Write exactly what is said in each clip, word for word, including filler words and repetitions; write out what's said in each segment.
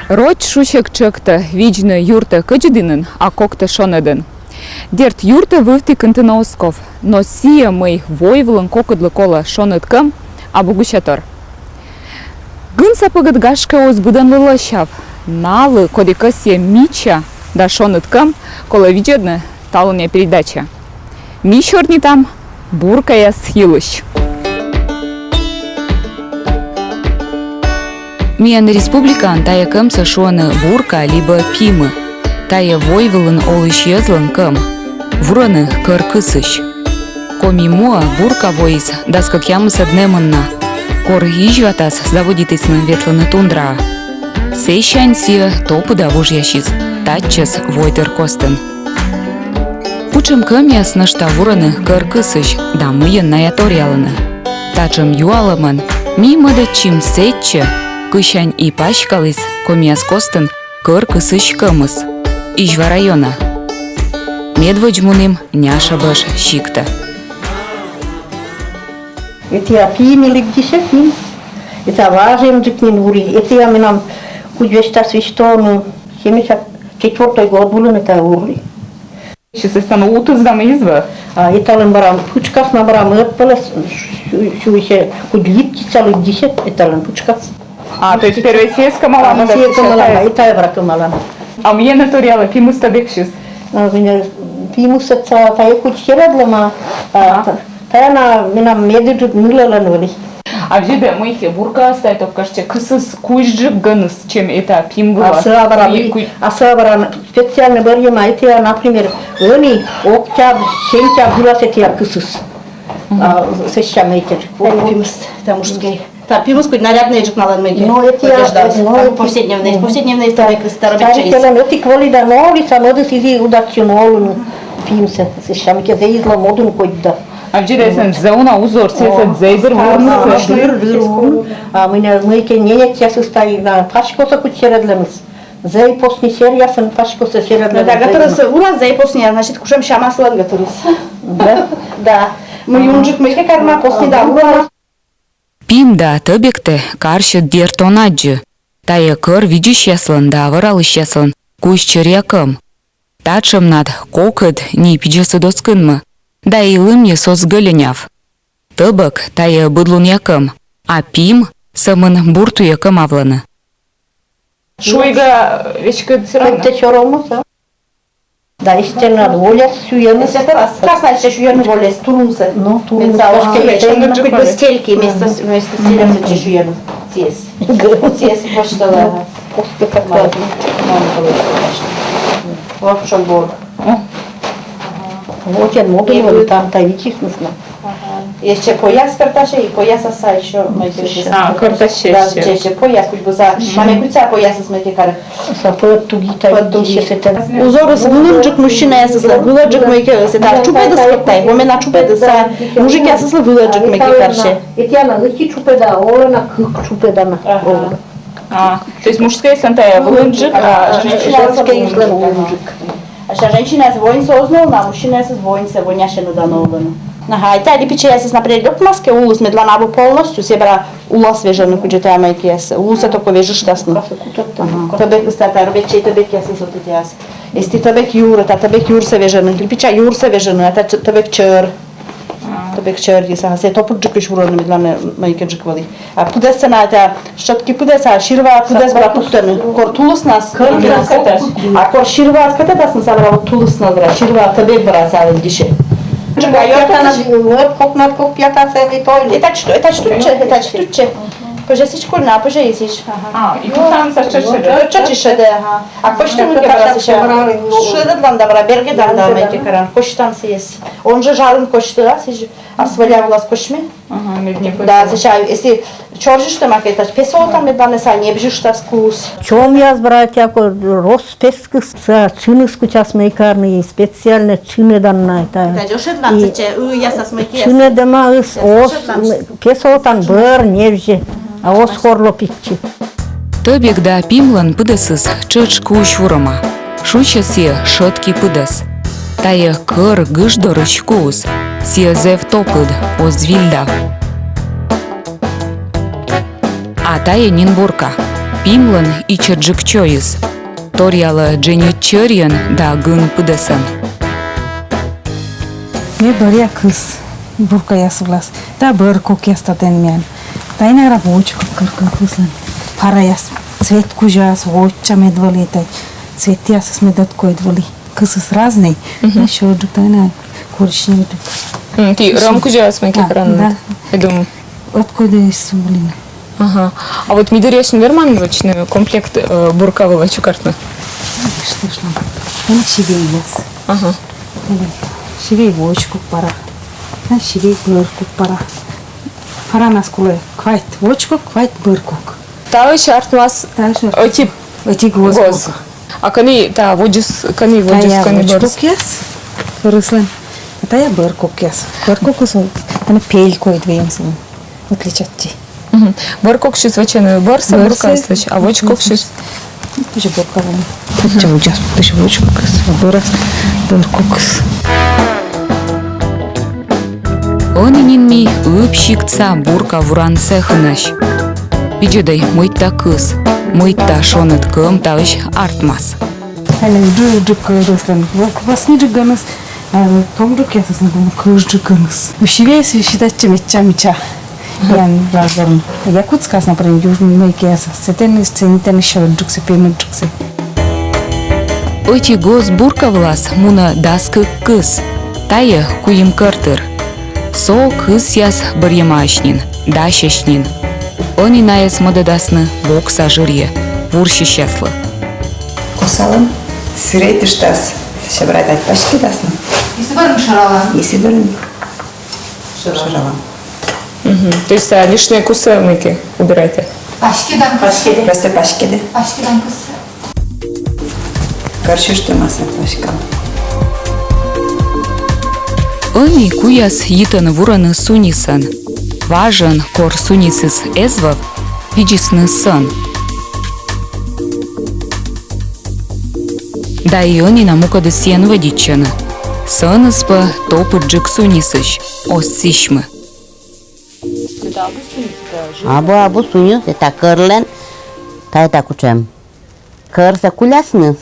Роч шусьӧг тшӧктӧ видзны юртӧ кӧдзыдінын, а коктӧ шоныдын. Дерт, юртӧ вывті кынтыны оз ков, но сійӧ, мый войвылын кокыдлы колӧ шоныд кӧм, абу гусятор. Гын сапӧгыд, гашкӧ, оз быдӧнлы лӧсяв. Налы, коді кӧсйӧ мича да шоныд кӧм, колӧ видзӧдны талунъя передача. Ми сёрнитам буркаяс йылысь. Миян республикаын тайӧ кӧмсӧ шуӧны бурка либӧ пимы. Тайӧ войвылын олысь йӧзлӧн кӧм. Вурӧны кӧр кысысь. Коми муӧ бурка воис дас кӧкъямысӧд нэмын на, кор изьватас заводитісны ветлыны тундраӧ. Сэсянь сійӧ топыда вужъясис татчӧс войтыр костын. Кутшӧм кӧмъяс нӧшта вурӧны кӧр кысысь да мыйӧн найӧ торъялӧны? Татшӧм юалӧмӧн ми мӧдӧдчим сэтчӧ, кысянь и паськаліс комияс костын кӧр кысысь кӧмыс, Изьва районӧ. Медводз мунім Няшабӧж сиктӧ. Этія пимӧ лыддьысьӧ, пим. Этія важӧнджык нин вури. Этія менам кудз вештас висьтооны, семьдесят четвёртӧй год вылын этія вури. Сійӧс эстӧн утыс да мыйыс вӧ? А эталӧн бара пытшкас на, бара мӧд пӧлӧс, сю-, сюйсьӧ, кудз лыддьыса, лыддьысьӧ эталӧн пытшкас. А, то есть первой сійӧс кӧмалам, да, сійӧс кӧмалам, да, этаӧс бара кӧмалам. А мыйӧн торъялӧ пимыс тӧбӧксьыс? А, менам пимыс этія, тайӧ кудз серӧдлӧма, а, ага. Та-, тайӧ на менам медыджыд нылӧлӧн вӧлі. А видзӧдӧй, мыйкӧ буркаыс тайӧ ток кажитчӧ кысыс кузьджык гӧныс, чем этія пим вылас. А сыа бара, и ку-, а сыа бара специально бӧрйӧма этія, например, ӧні октябрь, сентябрь вылас этія кысыс. Мгм. А, сэсся мыйкӧ. Пимыс, да, мужскӧй. Та пимыс кудз наряднӧйджык налӧн мыйкӧ. Но этія, одеждаыс, но там этія повседневнӧй, мгм. Повседневнӧй старик, старик. Старикъяслӧн ӧтик вӧлі да, но оліс, а мӧдыс ӧд удачи, но олӧны пимсӧ, сэсся мыйкӧ зэв излӧ мӧдын кодь да. А видзӧдӧй, эсӧн зэв уна узор, сэсся зэв дыр вурнысӧ. Дыр, дыр вурны. А мыйкӧ, мыйкӧ ненецъясыс тай на паськосӧ кудз серӧдлӧмыс. Зэв посни серъясӧн паськосӧ серӧдлӧмыс. Да, гӧтырыс вура зэв посни, а значит, кутшӧм сямаслӧн гӧтырыс. Да? Да. Мый унджык мыйкӧ карма, посни да вура. Пим да тӧбӧктӧ карсьыд, дерт, он аддзы. Тайӧ кӧр видзысьяслӧн да вӧралысьяслӧн кузь чӧръя кӧм. Татшӧмнад кокыд ни пидзӧсыд оз кынмы, да и лымйыс оз гӧльӧняв. Тӧбӧк — тайӧ быдлунъя кӧм, а пим сӧмын бур туйӧ кӧмавлӧны. Шуйга веськыд всё равно. Кӧть тэ чором, а? Да, эстӧн на воляс сюйӧны. Эстӧн на краснояс сюйӧны воляс, турунсӧ. Ну, турун. Стельки, вместо, вместо стельки, вместо стельки сюйӧны. Сійӧс. Сійӧс почтала. Костка как. Мам, мам, конечно. Вот в чём борг. Вот я моду, там та вичисны. Ещӧ пояс кӧртасьӧ, и поясас ещӧ мый. А, кӧртасьӧ ещӧ. Да, ещӧ пояс, кудз бы сыа, мамӧ кудз сыа поясыс мыйкӧ карӧ. Сыа пӧдтугитӧ, пӧдтугитӧ. Узорыс вылынджык мужчинаясыслӧн, вылӧджык мыйкӧыс, сыа чупӧдыс кӧть тай, вомӧн на чупӧдыс, сыа мужикъясыслӧн вылӧджык мыйкӧ карсьӧ. Этія на ӧти чупӧда, олӧ на кык чупӧда на. Ага. А, то есть мужскӧйыслӧн тайӧ вылынджык, а женскӧйыслӧн вылынджык. А сэсся женщинаяс воньсӧ оз на овлы, а мужчинаясыс воньсӧ, вонясьӧны да на овлӧны. Ага, а тайӧ липичаясыс, например, лёк маски улыс, медлана абу полностью, сійӧ бара улас вежӧны кудзӧ тайӧ мыйкӧяссӧ. Улысӧ только вежыштасны. Ага. Тӧбӧкыс тайӧ, робочӧй тӧбӧкъясыс вот этіяс. Эсті тӧбӧк юр, а тайӧ тӧбӧк юрсӧ вежӧны, липича юрсӧ вежӧны, а тайӧ тӧбӧк чӧр. Тӧбӧк чӧрйыс, а сійӧ топыдджыкысь вурӧны, медлана мыйкӧджык вӧлі. А пыдӧссӧ на тайӧ щётка пыдӧс, а сирва пыдӧс бара пуктӧны. Кор тулыснас. А кор сирва кӧтӧдасны, сыа бара вот тулыснас бара, сирва тӧбӧк бара сыа лыддьысьӧ. Кокнад, кокнад копья тасӧ и то. Этадз, этадз тутчӧ, этадз тутчӧ. Пӧжӧ сідз кольны, а пӧжӧ и сідз. Ага. А, и кутан сыа тшӧтш шедӧ. Тшӧтш шедӧ, ага. А косьтӧм мыйкӧ бара сэсся. Шедӧдлан да бара, бергӧдан да мыйкӧ каран. Косьтан сійӧс. Он жӧ жарын косьтӧ, а сідз. А сваля вылас косьмӧ? Ага, мед не пӧсьтӧ. Да, сэсся, если чорзьыштӧма кӧ, этадз песоотан, медлана сыа небзьыштас куыс. Чомъяс, братья, ко рос пескыс, сыа чыныс кутас мыйкӧ карны, и специально чынӧдан на этайӧ. Этадз ӧшӧдлан, и сэсся ыясас мыйкӧяс. Чынӧдӧмаыс оз, песоотан бӧр небзьӧ, а оз корло пиччы. Тӧбӧк да пимлӧн пыдӧсыс тшӧтш куысь вурӧма. Шусьӧ сійӧ шӧтки пыдӧс. Тайӧ кӧр гыж дорысь куыс. Сійӧ зэв топыд, оз вильдав. А тайӧ нин бурка. Пимлӧн ичӧтджык чойыс. Торъялӧ дженьыд чӧрйӧн да гын пыдӧсӧн. Ме бӧръя кыс буркаяс вылас. Да бӧр кокъяс татӧн миян. Тайӧ на вочкок кӧр кокъяслӧн. Параяс. Цвет кузяс, воча мед вӧлі тайӧ. Цветъясыс мед ӧткодь вӧлі. Кысыс разнӧй. Мгм. Ещё ӧтджык тайӧ на коричневӧйджык. М, ті рӧм кузяс мыйкӧ. Да, да. Я думаю. Ӧткодь да и сулин. Ага. А вот ми дырйи эськӧ верман вӧчны комплект, э, бурка вылӧ чукӧртны? Конечно, конечно. Ӧні сивейяс. Ага. Ӧні сивей вочкок пара. Ӧні сивей бӧр кок пара. Паранас колӧ квайт вочкок, квайт бӧр кок. Таысь артмас. Таысь артмас. Ӧти. Ӧти гоз. Гоз. А кӧні та водзыс, кӧні водзыс, тайӧ кӧні бӧрыс? Вочкокъяс. Кӧрыслӧн. А тайӧ бӧр кокъяс. Бӧр кокыс, ӧні пель кодь выйым сылӧн. Отличать. Мгм. Бӧр коксьыс вӧчӧны бӧрсӧ, бӧрсӧ буркаяслысь, а вочкоксьыс. Тоже бурка вылӧ. Тоже вочкокыс, а бӧрас бӧр кокыс. Ӧні нин ми Ыб сиктса бурка вуран цехынӧсь. Видзӧдӧй, мыйта кыс, мыйта шоныд кӧм таысь артмас. Ӧні джуджык кӧрыслӧн. Вӧсниджык гӧныс, а томджыкъясыслӧн кӧрыджык гӧныс. Ну, сивейыс считайтчӧ мича, мича. Миян лазорын. Якутскас, например, южнӧй мыйкӧяс. Сэтӧн, сэтӧн ещё ӧтджыксӧ, пемӧсджыксӧ. Ӧти гоз бурка вылас мунӧ дас кык кыс. Тайӧ куим кӧр тыр. Со кысъяс бӧрйӧмаӧсь нин, дасьӧсь нин. Ӧні найӧс мӧдӧдасны бокса жырйӧ вурсьысьяслы. Косалӧм, сырӧйтыштас, сэсся бара тадз паськӧдасны. И сы бӧрын шӧралан. И сы бӧрын шӧралан. Мгм. То есть, а, лишнӧй кусӧ мыйкӧ убирайтӧ? Паськӧдан кыссӧ. Просто паськӧдӧ. Паськӧдан кыссӧ. Кӧрсьыштӧмасӧ паськӧдам. Ӧні куяс йитӧны вурӧны сунисӧн. Важӧн, кор сунисыс эз вӧв, видзисны сӧн. Да и ӧні на мукӧдыс сійӧн вӧдитчӧны. Сӧныс пӧ топыдджык сунисысь, оз сісьмы. Абу, абу сунис, это кӧрлӧн, тайӧ та кутшӧм. Кӧрсӧ кулясны,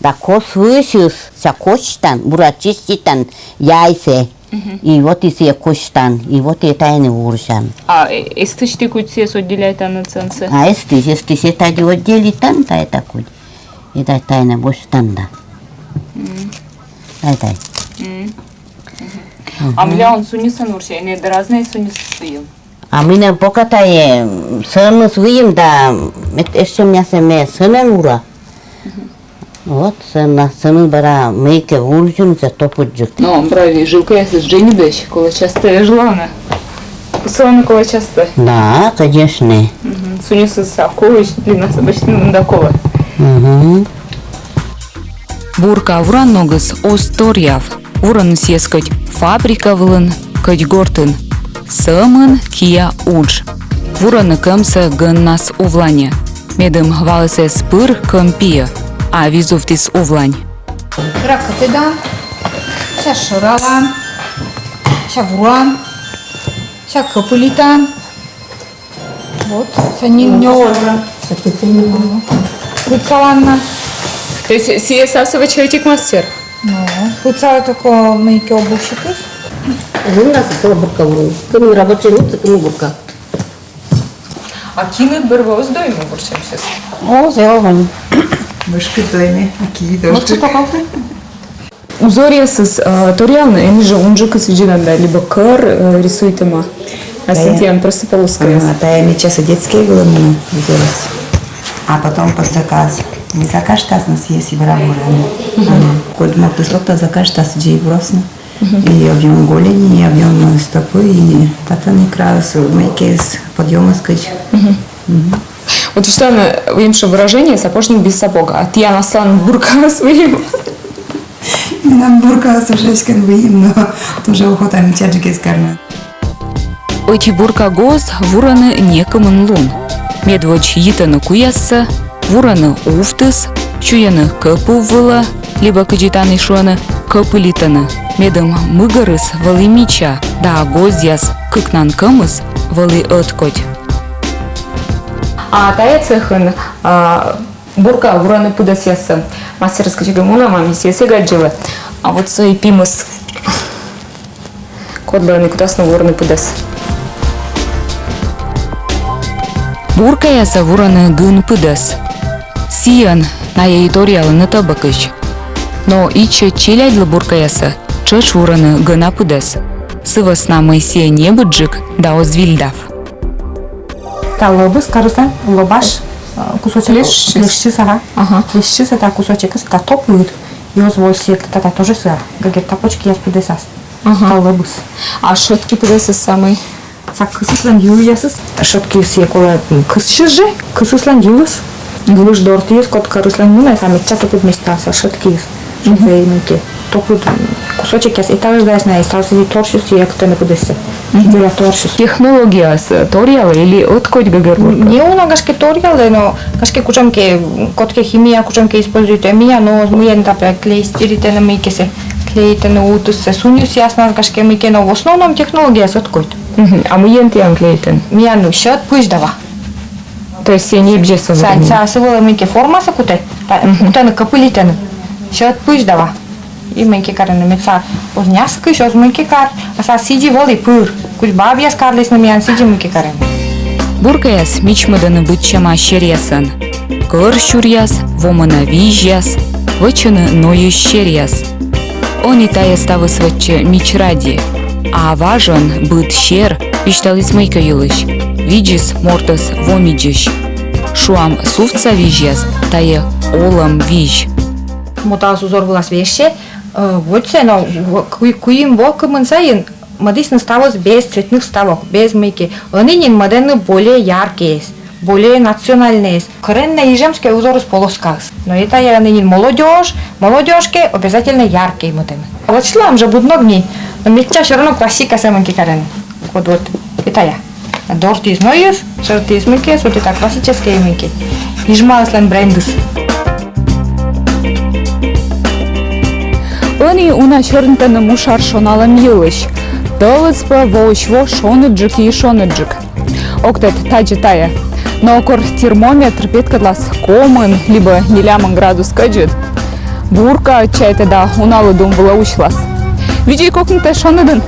да кос вывсьыс, сэсся косьтан, бура чиститан яйсӧ. Мгм. И вот и сійӧ косьтан, и вот и тайӧн вурсян. А, э, эстысь ті кыдз сійӧс отделяйтан сӧнсӧ? А, эстысь, эстысь, и тадзи отделитан, тайӧ та кыдз. И тадзи тайӧн босьтан да. Мгм. Тадзи, тадзи. Мгм. А мыйла он сунисӧн вурсьӧ, ӧні разнӧй сунисыс выйым. А мыйнӧ пока тайӧ сӧныс выйым да, мед эштӧмъясӧ ме сӧнӧн вура. Вот, сӧн на, сӧныс бара мыйкӧ вурзьыны, сійӧ топыдджык. Но бара жилкаясыс дженьыдӧсь, колӧ частӧ вежлавны. Кусалӧны колӧ частӧ. Да, конечно. Мгм. Сунисыс акуысь, длиннасӧ босьтны да колӧ. Мгм. Бурка вуран ногыс оз торъяв. Вурӧны сійӧс кӧть фабрика вылын, кӧть гортын. Сӧмын киа удж. Вурӧны кӧмсӧ гӧннас увланьӧ. Медым валыс эз пыр кӧм пиӧ, а визувтіс увлань. Кыра кӧтӧдан, сэсся шӧралан, сэсся вуран, сэсся кӧпылитан. Вот, сэні нёль. Кыдзалан на. То есть сійӧ ставсӧ вӧчӧ ӧтик мастер? Ну, кыдзалӧ только мыйкӧ обувщикыс. Журнас кыла бурка вурны. Кымын рабочӧй лыдсӧ, кымын бурка. А киныд бӧрвыв оз доймы бурсьӧмсьыс? О, зэв ӧні. Мышкыд доймӧ, а ки доймӧ. Узоръясыс, э, торъялӧны, ӧні жӧ унджыкыс видзӧдан да, либӧ кӧр, э, рисуйтӧма. А тайӧ, сэтшӧм просто полоскаяс. Ага, тайӧ мича сійӧ детскӧй вылӧ мунӧ узорыс. А потом под заказ. Не закажтасны, сійӧс и бара вурӧны. Мгм. Ага. Кодь мортыс локтас, закажтас, сідзи и вурасны. Мгм. И объём голени, и объём стопы, и татӧн и крас, мыйкӧыс, подъёмыс кыдз. Мгм. Мгм. Вот что оно, выйым жӧ выражение «сапожник без сапог», а тіян асланым буркаыс выйым. Менам буркаыс уже эськӧ выйым, но тоже охота мичаджык эскерны. Ӧти бурка гоз вурӧны некымын лун. Медводз йитӧны куяссӧ, вурӧны увтыс, сюйӧны кӧпыв вылӧ, либӧ, кыдзи тані шуӧны, кӧпылитӧны. Медым мыгӧрыс вӧлі мича да гозъяс кыкнан кӧмыс вӧлі ӧткодь. А тайӧ цехын, а, буркаӧ вурӧны пыдӧсъяссӧ. Мастерскӧйӧ кӧ мунам, мися, сэсся аддзылӧ. А вот сійӧ пимыс, кодлы ӧні кутасны вурны пыдӧс. Буркаясӧ вурӧны гын пыдӧс. Сійӧн найӧ и торъялӧны тӧбӧкысь. Но ичӧт челядьлы буркаясӧ тшӧтш вурӧны гӧна пыдӧс. Сы вӧсна мый сійӧ небыдджык да оз вильдав. Та лӧбыс карыслӧн, лӧбаш, э, кусочек. Клещыс? Клещыс, ага. Ага. Клещыс — это кусочек, это топлыд. И оз вольсьы, это, это тоже сыа. Гӧгӧр тапочкияс пыдӧсас. Ага. Та лӧбыс. А шӧтки пыдӧсыс самый? Сэк кысыслӧн йылъясыс. Шӧткиыс сійӧ колӧ, м, кысысь жӧ, кысыслӧн йылыс. Йылысь дортіыс, код карыслӧн мунӧ, сійӧ мича топлыд местаас, шӧткиыс. Мгм. Шӧтӧ и мыйкӧ. Топлыд, м, кусочекъяс этаждаяс на, и ставсӧ торсьыс и эктӧны пыдӧссӧ. Мгм. Дерт, торсьыс. Технологияыс, э, торъялӧ или ӧткодь гӧгӧр буркаӧ? Неуна, гашкӧ, торъялӧ, но, гашкӧ, кутшӧмкӧ, кодкӧ химия кутшӧмкӧ используйтӧ, миян оз, мыйӧн тайӧ клей стиритӧны мыйкӧсӧ, клеитӧны увтыссӧ, суньысъяснас, гашкӧ, мыйкӧ, но в основном технологияыс ӧткодь. Мгм. А мыйӧн тіян клеитӧны? Миян, ну, сьӧд пызь да ва. То есть сійӧ небзьӧ сӧмын? Сань, сійӧ сы вылӧ мыйкӧ формасӧ кутӧ, та, мгм, кутӧны, кӧпылитӧны. Сьӧд пызь да ва. И мыйкӧ карӧны, мед сійӧ оз няскысь, оз мыйкӧ кар, а сійӧ сідзи вӧлі пыр. Кудз бабъяс карлісны миян, сідзи мыйкӧ карӧны. Буркаяс мичмӧдӧны быдсяма серъясӧн. Кӧр сюръяс, вомӧна визьяс, вӧчӧны нойысь серъяс. Ӧні тайӧ ставыс вӧчсьӧ мич ради. А важӧн быд сер висьталіс мыйкӧ йылысь. Видзис мортӧс вомидзысь. Шуам, сувтса визьяс — тайӧ олӧм визь. Мотаыс узор вылас вежсьӧ, э, вӧчсьӧ, но в-, куи-, куим во кымын сайын мӧдісны ставыс без цветных вставок, без мыйкӧ. Ӧні нин мӧдӧны более яркӧйӧсь, более национальнӧйӧсь. Кореннӧй ижемскӧй узорыс — полоскаыс. Но это я ӧні нин молодёжь, молодёжкӧ обязательно яркӧй мӧдӧны. Вот шлам же будног ни, но мича всё равно классика сӧмын кӧ карӧны. Вот, вот, это я. Дортіыс нойыс, шӧртіыс мыйкӧ, вот это классическӧй мыйкӧ. Ижмаыслӧн брендыс. Ӧні уна сёрнитӧны мушар шоналӧм йылысь. Тӧлыс пӧ воысь во шоныдджык и шоныдджык. Ог тӧд, тадзи тайӧ. Но кор термометр петкӧдлас комын либӧ нелямын градус кӧдзыд, бурка, чайта, да уналы дум вылӧ усьлас. Видзӧй кокнытӧ шоныдын.